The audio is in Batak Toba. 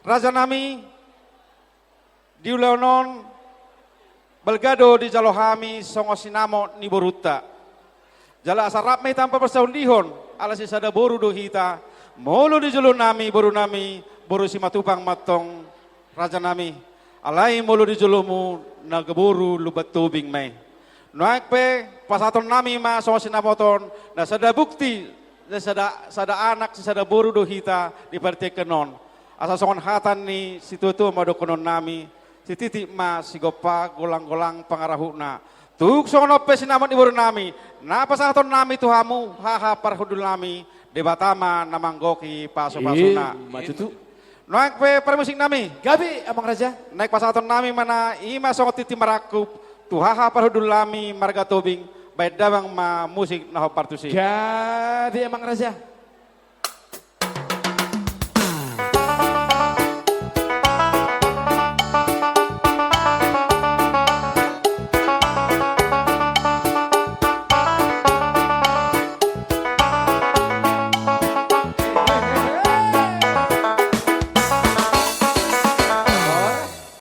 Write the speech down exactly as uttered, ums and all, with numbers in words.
Rajanami, di ulaon on balga do dijalo hami songon sinamot ni borunta. Jala asa rap ma hita parsahundihon, ala sisada boru do hita, molo di jolonami borunami, boru Simatupang ma antong rajanami, alai molo di jolomu nagaboru Lumban Tobing ma i. Nuaeng pe pasahatonnami ma songon sinamot on, na sada bukti, na sada, sada anak, sisada boru do hita di partingkian on. Asa songon hata ni situatua ma dohononnami, sititi ma sigompa, golanggolang pangarahutna. Tung songon on pe sinamot ni borunami, na pasahatonnami tu hamu haha parhundulnami, Debata ma na manggohi pasupasuna. I ma tutu. Nuaeng pe parmusiknami. Gabe, Amang Raja. Naeng pasahatonnami ma na i ma songon tintin marangkup tu haha parhundulnami marga Tobing, bahen damang ma musik na hombar tusi. Gabe, Amang Raja.